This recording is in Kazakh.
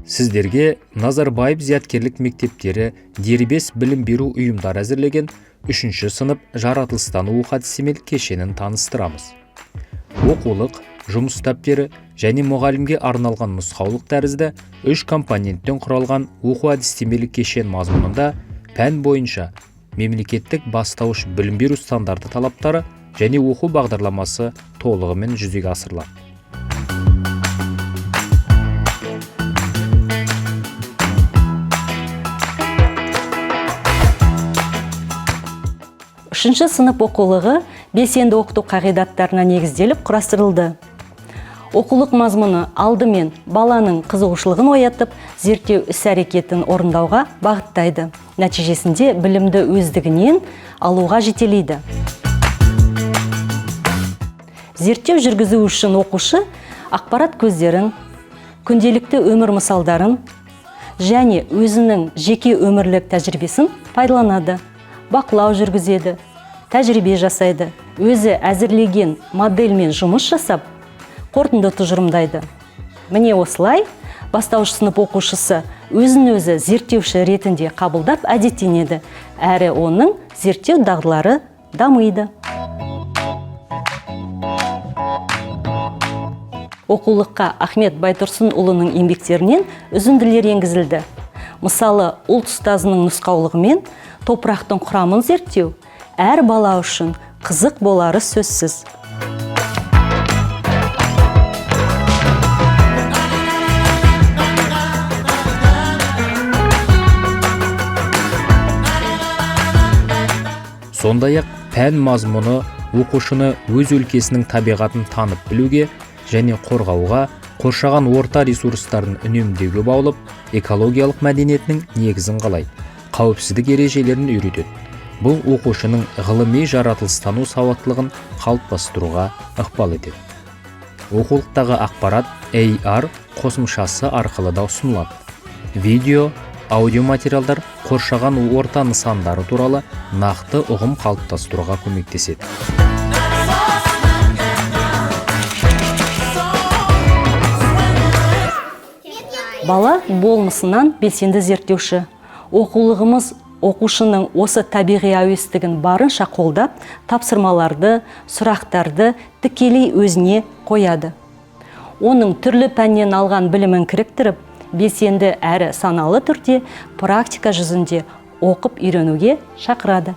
Сіздерге Назарбаев зияткерлік мектептері дербес білім беру ұйымдары әзірлеген 3-ші сынып жаратылыстану әдістемелік кешенін таныстырамыз. Оқулық, жұмыс дәптері және мұғалімге арналған нұсқаулық тәрізді 3 компоненттен құралған оқу әдістемелік кешен мазмұнында пән бойынша мемлекеттік бастауыш білім беру стандарты талаптары және оқу бағдарламасы толығымен жүзеге асырылады. Үшінші сынып оқулығы белсенді оқыту қағидаттарына негізделіп құрастырылды. Оқулық мазмұны алдымен баланың қызығушылығын оятып, зерттеу іс-әрекетін орындауға бағыттайды. Нәтижесінде білімді өздігінен алуға жетелейді. Зерттеу жүргізу үшін оқушы ақпарат көздерін, күнделікті өмір мысалдарын және өзінің жеке өмірлік тәжірибесін пайдаланады, бақылау жүргізеді, тәжірибе жасайды, өзі әзірлеген модельмен жұмыс жасап, қорытынды тұжырымдайды. Міне осылай бастауыш сынып оқушысы өзін өзі зерттеуші ретінде қабылдап әдеттенеді, әрі оның зерттеу дағдылары дамиды. Оқулыққа Ахмет Байтұрсынұлының еңбектерінен үзінділер енгізілді. Мысалы, ұлт ұстазының нұсқаулығымен топырақтың құрамын зерттеу әр бала үшін қызық болары сөзсіз. Сондай-ақ пән мазмұны оқушыны өз өлкесінің табиғатын танып білуге және қорғауға, қоршаған орта ресурстарын үнемдеуге баулып, экологиялық мәдениетінің негізін қалайды, қауіпсіздік ережелерін үйретеді. Бұл оқушының ғылыми жаратылыстану сауаттылығын қалыптастыруға ықпал етеді. Оқулықтағы ақпарат AR қосымшасы арқылы да ұсынылады. Видео, аудио материалдар қоршаған орта нысандары туралы нақты ұғым қалыптастыруға көмектеседі. Бала болмысынан белсенді зерттеуші. Оқулығымыз оқушының осы табиғи әуестігін барынша қолдап, тапсырмаларды, сұрақтарды тікелей өзіне қояды. Оның түрлі пәннен алған білімін кіріктіріп, белсенді әрі саналы түрде практика жүзінде оқып үйренуге шақырады.